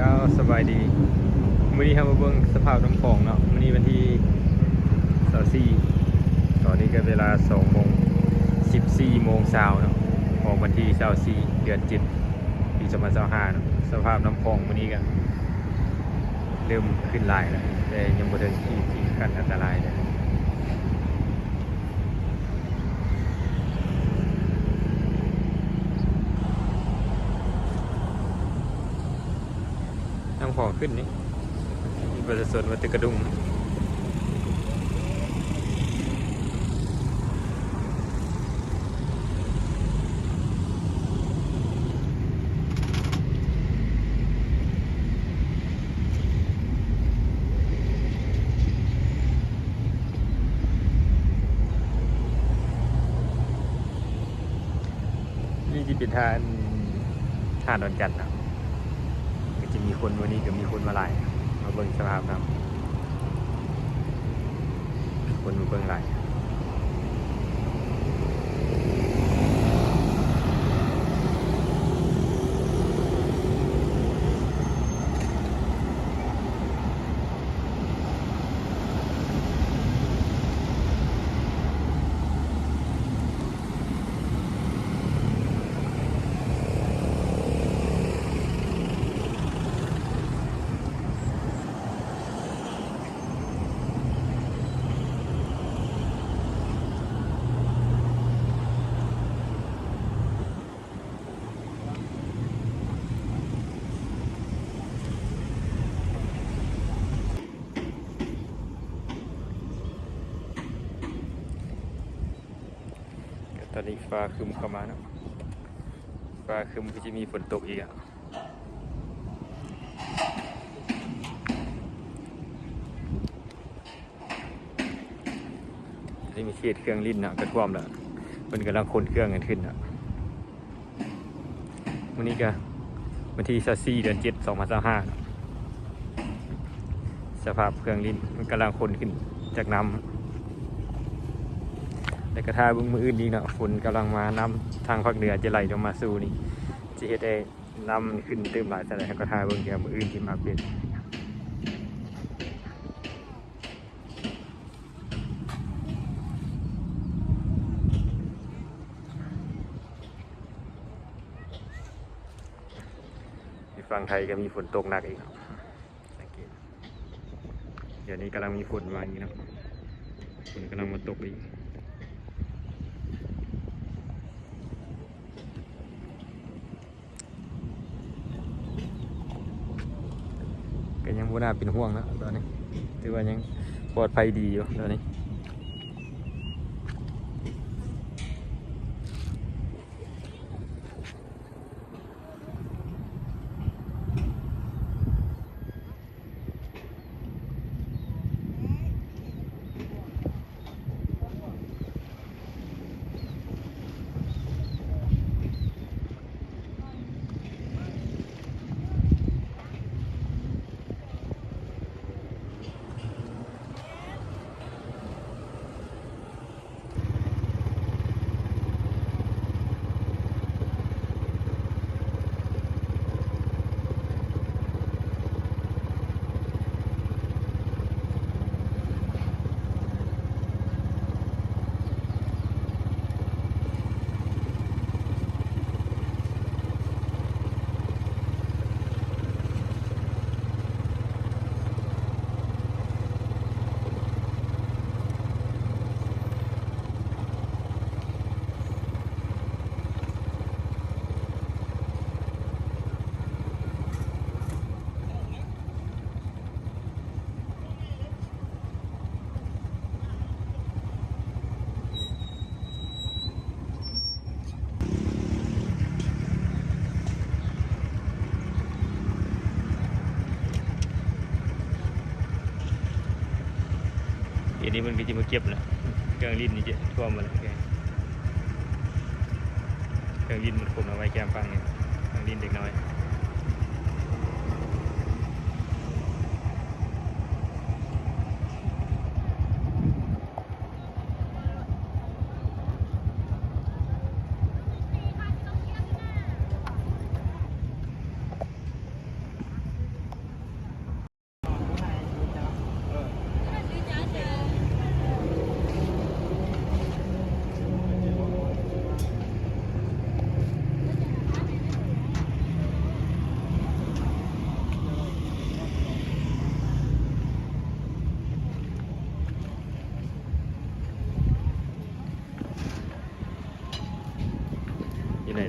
ເອົາ ສະບາຍດີ ມື້ນີ້ເຮົາມາເບິ່ງສະພາບນ້ຳຂອງເນາະ. ມື້ນີ້ວັນທີຊາວສີ່ ຕອນນີ້ກໍເວລາສອງໂມງ ສິບສີ່ໂມງຊາວເນາະ ຂອງວັນທີຊາວສີ່ ເດືອນເຈັດ ປີສອງພັນຊາວຫ້າເນາະ. ສະພາບນ້ຳຂອງມື້ນີ້ກໍເລີ່ມຂຶ້ນຫຼາຍແລ້ວ ແຕ່ຍັງບໍ່ເຖິງຂີດທີ່ຂັ້ນອັນຕະລາຍເດີ. ນ້ຳຂອງຂຶ້ນນີ້ ມີປະຊາຊົນມາຕຶກກະດຸງ. ນີ້ຊິເປັນທ່າ ທ່າດອນຈັນເນາະ ກໍຈະມີຄົນ ມື້ນີ້ກໍມີຄົນມາຫຼາຍ ມາເບິ່ງສະພາບນ້ຳ ຄົນມາເບິ່ງຫຼາຍ. ຕອນນີ້ຟ້າຄຶ້ມເຂົ້າມາເນາະ ຟ້າຄຶ້ມຄືຊິມີຝົນຕົກອີກອະ. ນີ້ມີເຂດເຄື່ອງຫຼິ້ນເນາະ ກະຖ້ວມແລ້ວ ເພິ່ນກຳລັງຂົນເຄື່ອງກັນຂຶ້ນເນາະ. ມື້ນີ້ກະວັນທີຊາວສີ່ ເດືອນເຈັດ ສອງພັນຊາວຫ້າເນາະ. ສະພາບເຄື່ອງຫຼິ້ນ ມັນກຳລັງຂົນຂຶ້ນຈາກນ້ຳ ແລ້ວກະຖ້າເບິ່ງມື້ອື່ນອີກເນາະ ຝົນກຳລັງມາ ນ້ຳທາງພາກເໜືອຈະໄຫຼລົງມາສູ່ນີ້ ຈະເຮັດໃຫ້ນ້ຳຂຶ້ນຕື່ມຫຼາຍສ່ຳໃດ ເຮົາກະຖ້າເບິ່ງເທື່ອມື້ອື່ນທີ່ມາອັບເດດ. ຢູ່ຝັ່ງໄທກໍມີຝົນຕົກໜັກອີກເນາະ ສັງເກດ ດຽວນີ້ກຳລັງມີຝົນມາອີກເນາະ ຝົນກຳລັງມາຕົກອີກ. ກໍຍັງບໍ່ໜ້າເປັນຫ່ວງນະ ຕອນນີ້ຖືວ່າຍັງປອດໄພດີຢູ່ຕອນນີ້. ດຽວນີ້ເພິ່ນກໍຊິມາເກັບແລ້ວ ເຄື່ອງຫຼິ້ນນີ້ຈະຖ້ວມໝົດແລ້ວ ເຄື່ອງຫຼິ້ນມັນຂົນເອົາໄວ້ແຄມຝັ່ງນີ້ ເຄື່ອງຫຼິ້ນເດັກນ້ອຍ. ເ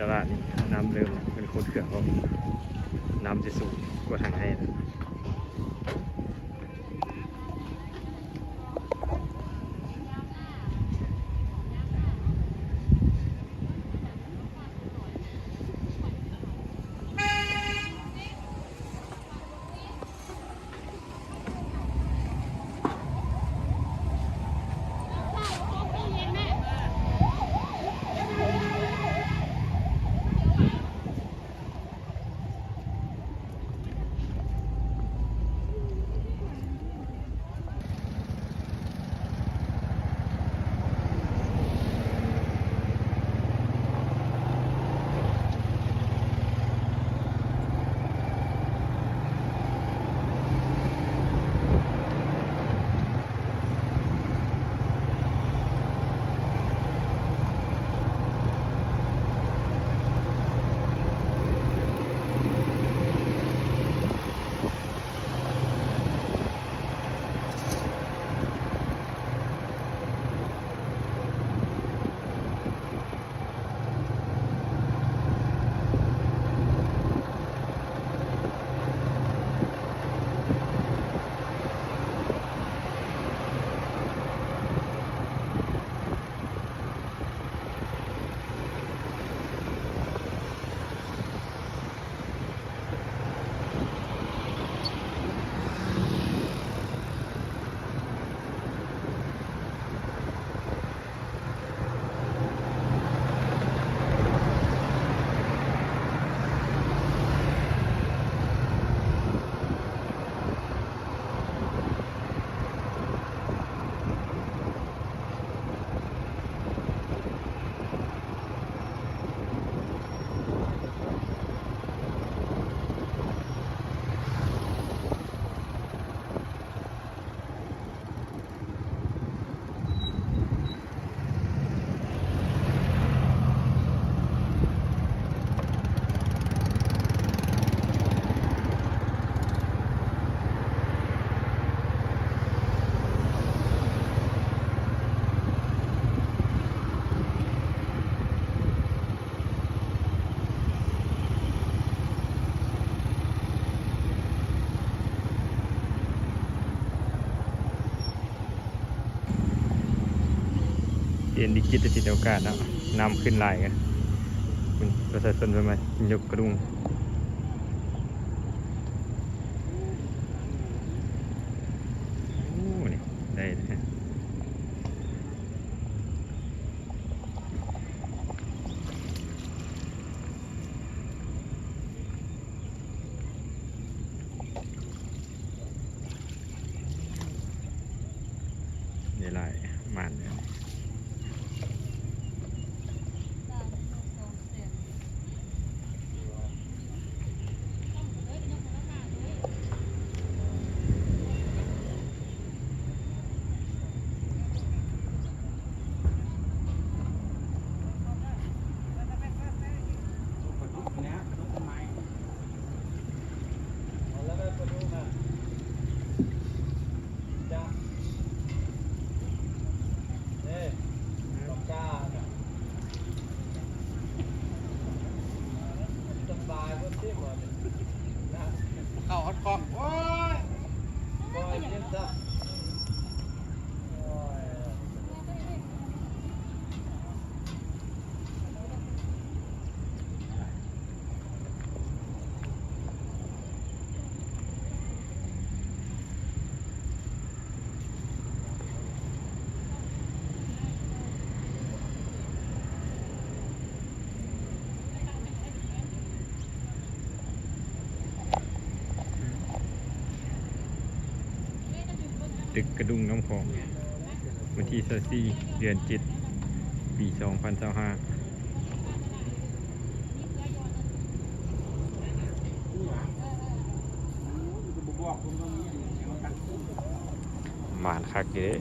ຕະຫຼາດນີ້ນ້ຳເລີ່ມເປັນໂຄດເຂືອງ ເພາະນ້ຳຈະສູງກວ່າທາງໃຫ້. ປ່ຽນວິກິດເປັນໂອກາດເນາະ, ນ້ຳຂຶ້ນຫຼາຍ ປະຊາຊົນເພິ່ນມາຍົກກະດຸງ. ໂອ້ ນີ້ໄດ້ແທ້. ໄດ້ຫຼາຍ ໝານ. ເຂົ້າຮອດຂອບ ໂອ້ຍ ຕຶກກະດຸງນ້ຳຂອງ ວັນທີຊາວສີ່ ເດືອນເຈັດ ປີສອງພັນຊາວຫ້າ. ໝານຄັກຢູ່ເດ້.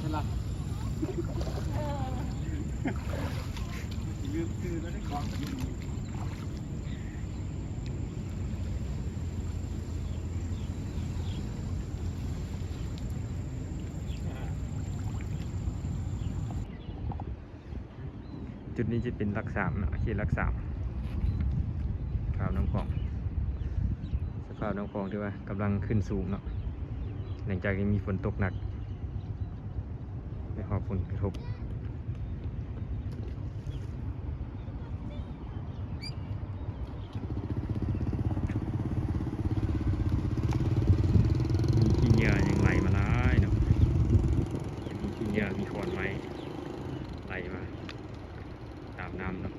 ສະຫຼັດ ລືມຊື່ແລ້ວ ໄດ້ຂອງກັນຢູ່ນີ້. ຈຸດນີ້ຈະເປັນຫຼັກສາມເນາະ ເຂດຫຼັກສາມ ສະພາບນ້ຳຂອງ ສະພາບນ້ຳຂອງທີ່ວ່າກຳລັງຂຶ້ນສູງເນາະ ຫຼັງຈາກທີ່ມີຝົນຕົກໜັກໄດ້ຮັບຜົນກະທົບ. ມີຂີ້ເຫຍື້ອຍັງໄຫຼມາຫຼາຍເນາະ ມີຂີ້ເຫຍື້ອ ມີຂອນໄມ້ໄຫຼມາຕາມນ້ຳເນາະ.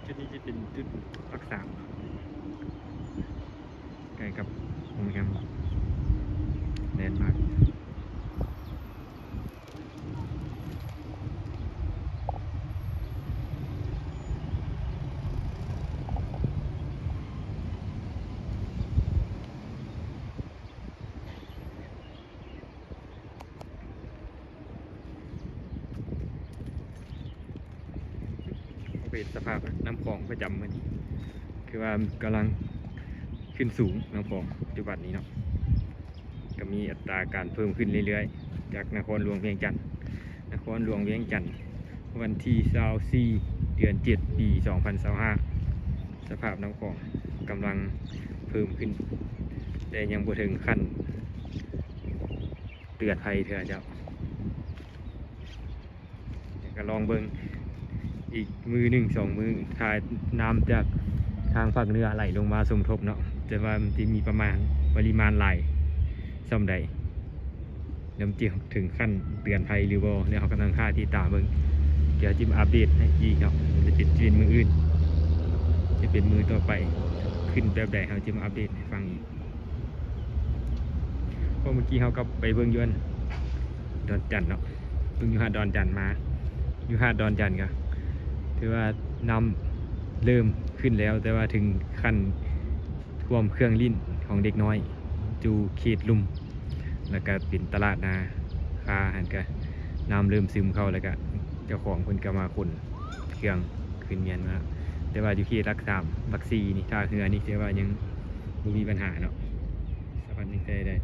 ຈຸດນີ້ຈະເປັນຈຸດພັກສາມເນາະ ໃກ້ກັບໂຮງແຮມແລນມາກ. ອັບເດດສະພາບນ້ຳຂອງປະຈຳມື້ນີ້ ຄືວ່າກຳລັງຂຶ້ນສູງ ນ້ຳຂອງປັດຈຸບັນນີ້ເນາະ ກໍມີອັດຕາການເພີ່ມຂຶ້ນເລື້ອຍໆ ຈາກນະຄອນຫຼວງວຽງຈັນ ນະຄອນຫຼວງວຽງຈັນ ວັນທີຊາວສີ່ ເດືອນເຈັດ ປີສອງພັນຊາວຫ້າ ສະພາບນ້ຳຂອງກຳລັງເພີ່ມຂຶ້ນ ແຕ່ຍັງບໍ່ເຖິງຂັ້ນເຕືອນໄພເທື່ອເຈົ້າ. ແຕ່ກໍລອງເບິ່ງອີກມື້ໜຶ່ງສອງມື້ ຖ້ານ້ຳຈາກທາງພາກເໜືອໄຫຼລົງມາສົມທົບເນາະ ຈະວ່າມັນຈະມີປະມານ ປະລິມານຫຼາຍສ່ຳໃດ ແລ້ວມັນຈະເຖິງຂັ້ນເຕືອນໄພຫຼືບໍ່ ແລ້ວເຮົາກຳລັງຖ້າຕິດຕາມເບິ່ງ ດຽວເຮົາຈະມາອັບເດດໃຫ້ອີກເນາະ ຈະເປັນ ຈະເປັນມື້ອື່ນ ຈະເປັນມື້ຕໍ່ໄປ ຂຶ້ນແບບໃດ ເຮົາຈະມາອັບເດດໃຫ້ຟັງອີກ. ເພາະເມື່ອກີ້ເຮົາກໍໄປເບິ່ງຢູ່ອັນດອນຈັນເນາະ ເບິ່ງຢູ່ຫາດດອນຈັນມາ ຢູ່ຫາດດອນຈັນກໍຖືວ່ານ້ຳເລີ່ມຂຶ້ນແລ້ວ ແຕ່ວ່າເຖິງຂັ້ນຖ້ວມເຄື່ອງຫຼິ້ນຂອງເດັກນ້ອຍ ຢູ່ເຂດລຸ່ມ ແລ້ວກໍເປັນຕະຫຼາດນາຄາຫັ້ນ ກໍນ້ຳເລີ່ມຊຶມເຂົ້າ ແລ້ວກໍເຈົ້າຂອງເພິ່ນກໍມາຂົນ ເຄື່ອງຂຶ້ນແມ່ນວ່າ ແຕ່ວ່າຢູ່ເຂດຫຼັກສາມ ຫຼັກສີ່ນີ້ ທ່າເຮືອນີ້ ແຕ່ວ່າຍັງບໍ່ມີບັນຫາເນາະ ສາມາດຍັງໃຊ້ໄດ້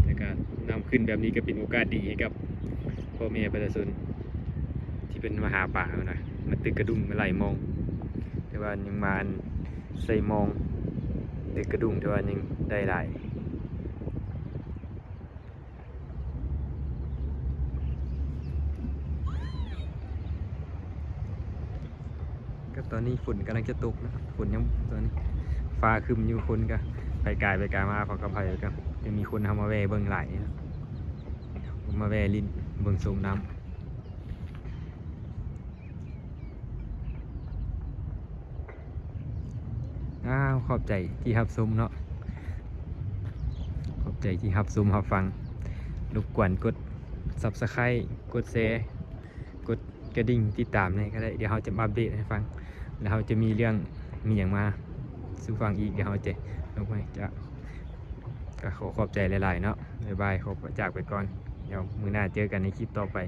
ແລ້ວກະນ້ຳຂຶ້ນແບບນີ້ກໍເປັນໂອກາດດີໃຫ້ກັບພໍ່ແມ່ປະຊາຊົນທີ່ເພິ່ນມາຫາປາຫັ້ນນະ ມາຕຶກກະດຸ້ງ ມາໄຫຼມອງ ແຕ່ວ່າຍັງມາອັນໃສ່ມອງ ຕຶກກະດຸ້ງ ແຕ່ວ່າຍັງໄດ້ຫຼາຍ. ກໍຕອນນີ້ຝົນກຳລັງຈະຕົກນະ ຝົນຍັງ ຕອນນີ້ຟ້າຄຶ້ມຢູ່ ຄົນກໍໄປກາຍໄປກາຍມາ ເຂົາກໍໄປ ກໍຈະມີຄົນເຂົ້າມາແວ່ເບິ່ງຫຼາຍ ມາແວ່ຫຼິ້ນເບິ່ງຊົມນ້ຳ. ອ້າວ ຂອບໃຈທີ່ຮັບຊົມເນາະ ຂອບໃຈທີ່ຮັບຊົມຮັບຟັງ ລົບກວນກົດ Subscribe ກົດແຊ ກົດກະດິ່ງຕິດຕາມແດ່ກໍໄດ້ ດຽວເຮົາຈະມາອັບເດດໃຫ້ຟັງ ແລ້ວເຮົາຈະມີເລື່ອງມີຫຍັງມາສູ່ຟັງອີກ ດຽວເຮົາຈະລົງໃຫ້ ຈະ ກໍຂໍຂອບໃຈຫຼາຍໆເນາະ ບາຍບາຍ ຂໍຈາກໄປກ່ອນ ດຽວມື້ໜ້າເຈີກັນໃນຄລິບຕໍ່ໄປ.